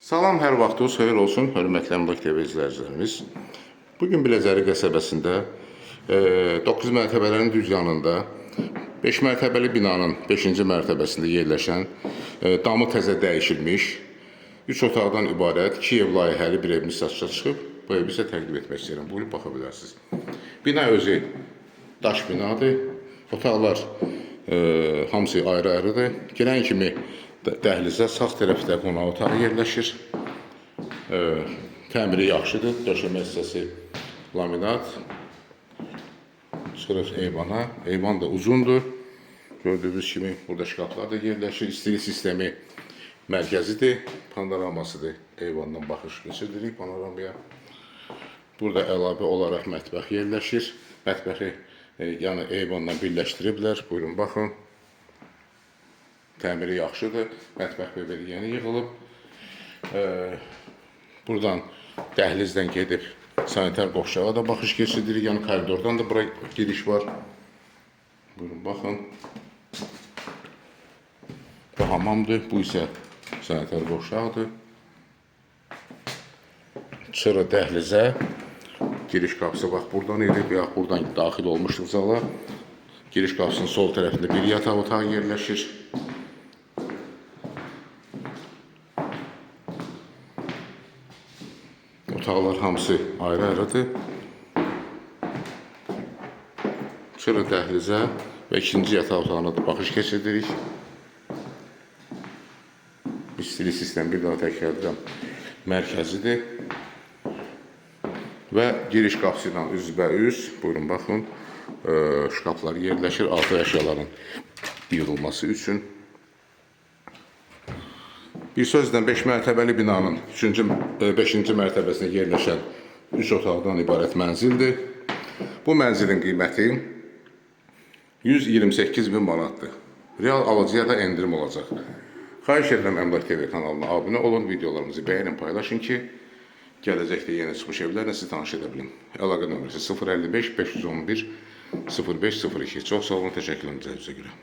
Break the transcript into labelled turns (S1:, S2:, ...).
S1: Salam, hər vaxtınız xeyir olsun, hörmətli Əmlak TV izləyicilərimiz. Bu gün Biləcəri qəsəbəsində 9 mərtəbələrin düz yanında 5 mərtəbəli binanın 5-ci mərtəbəsində yerləşən, damı təzə dəyişilmiş 3 otaqdan ibarət 2 ev layihəli bir evimiz satışa çıxıb. Bu evi sizə təqdim etmək istəyirəm. Buyurub baxa bilərsiniz. Bina özü daş binadır. Otaqlar hamısı ayrı-ayrıdır. Girən kimi dəhlizə sağ tərəfdə qonaq otağı yerləşir. Təmiri yaxşıdır. Döşəmə hissəsi laminat. Çıxırıq eyvana. Eyvan da uzundur. Gördüyünüz kimi burada şkaflar da yerləşir. İstilik sistemi mərkəzidir. Panoramasıdır. Eyvandan baxış keçirdirik panoramaya. Burada əlavə olaraq mətbəx yerləşir. Mətbəxi yəni eyvanla birləşdiriblər. Buyurun baxın. Təmiri yaxşıdır. Mətbəx mebeli yeni yığılıb. Buradan dəhlizdən gedib sanitar qovşağa da baxış keçirdirik. Yəni koridordan da bura giriş var. Buyurun baxın. Bu hamamdır. Bu isə sanitar qovşaqdır. Çıxırıq dəhlizə. Giriş qapısı bax buradan idi. Bayaq buradan daxil olmuşduq zala. Giriş qapısının sol tərəfində bir yataq otağı yerləşir. Otaqlar hamısı ayrı-ayrıdır. Çıxırıq dəhlizə və ikinci yataq otağına da baxış keçirdirik. İstilik sistemi bir daha təkrar edirəm, mərkəzidir. Və giriş qapısı ilə üzbəüz, buyurun baxın, şkaflar yerləşir artıq əşyaların yığılması üçün. Bir sözlə 5 mərtəbəli binanın 3-cü, 5-ci mərtəbəsində yerləşən 3 otaqdan ibarət mənzildir. Bu mənzilin qiyməti 128 min manatdır. Real alıcıya da endirim olacaq. Xahiş edirəm Əmlak TV kanalına abunə olun, videolarımızı bəyənin, paylaşın ki, gələcəkdə yeni çıxmış evlərlə sizi tanış edə bilim. Əlaqə nömrəsi 055 511 05 02. Çox sağ olun, təşəkkür edirəm görə.